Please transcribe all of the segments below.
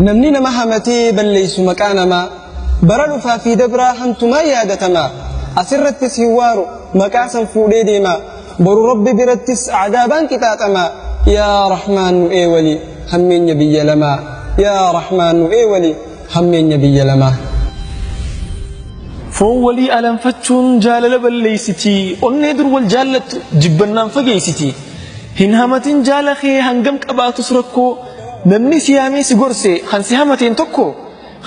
Namni nama hamatee balleessu maqaa namaa bara dhufaa fi dabraa hantumaa yaadatama. Asirrattis hin waaru, maqaa san fuudhee deema. Boru Rabbi birattis cadaabaan qixaaxama. Yaa Rahmaan, nu eewali hammeenya biyya lamaa. Yaa Rahmaan, nu eewali hammeenya biyya lamaa. Foon walii alanfachuun jaalala balleessiti. Onnee dur wal jaallattu jibbannaan fageessiti. Hin hamatin jaala kee hangam qabaatus rakkoo. Namni si yaamee si gorse kan si hamateen tokko.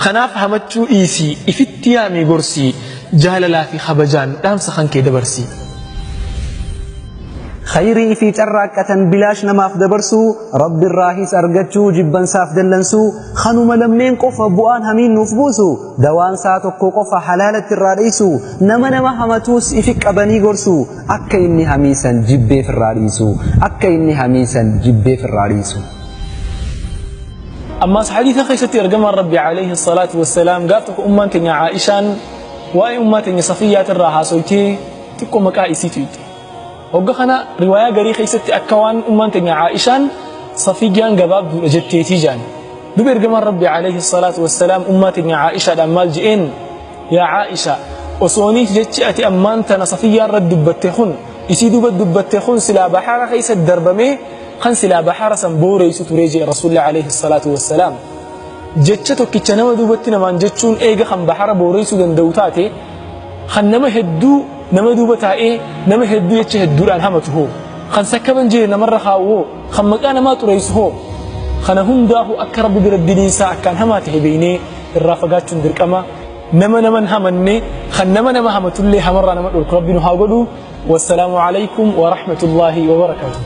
Kanaaf hamachuu dhiisi, ifitti yaamii gorsi, jaalalaa fi kabajaan dhaamsa kan kee dabarsi. Khayrii ifii carraaqqatan bilaash namaaf dabarsuu, Rabbi irraahis argachuu jibbansaaf dallansuu, kanuma lammeen qofa bu'aan hamiin nuuf buusu, dawaansaa tokko qofa halaalatti irraa dheeysu, nama nama hamatuus ifi qabanii gorsu, akka inni hamiisan jibbeef irraa dhiisu, akka inni hamiisan jibbeef irraa dhiisu. Ammaas hadiisa keessatti ergamaan Rabbi alayhi salaatu wassalaam gaaf tokko ummaan teenya Aa'ishaan waa'ee ummaa teenya Safiyyaatirraa haasoytee xiqqoo maqaa isiitu itti. Hogga kana riwaayaa garii keessatti akka waan ummaan teenya Aa'ishaan Safiyyaan gabaabduudha jetteetii jaan. Duba ergamaan Rabbi alayhi salaatu wassalaam ummaa teenya Aa'ishaadhaan maal je'een? Yaa Aa'isha, osooniif jechi ati ammaan tana Safiyyaa irra dubbatte kun, isii duba dubbatte kun silaa bahara keessa darbamee kan silaa bahara san booreessu ture jee Rasuulli alayhi salaatu wassalaam. Jecha tokkicha nama duubatti namaan jechuun eega kan bahara booreessuu danda'u taate, kan nama hedduu nama duuba taa'ee nama hedduu jecha hedduudhaan hamatu hoo, kan sakkaban jire namarra kaa'u hoo, kan maqaa namaa xureessu hoo? Kana hundaahu akka Rabbi bira diliinsaa akkaan hamaa ta'e beeynee irraa fagaachuun dirqama. Nama naman hamanne, kan nama nama hamatullee hamarraa nama dhorku Rabbi nu haa godhu. Wassalaamu alaykum wa rahmatullaahi wa barakaatuh.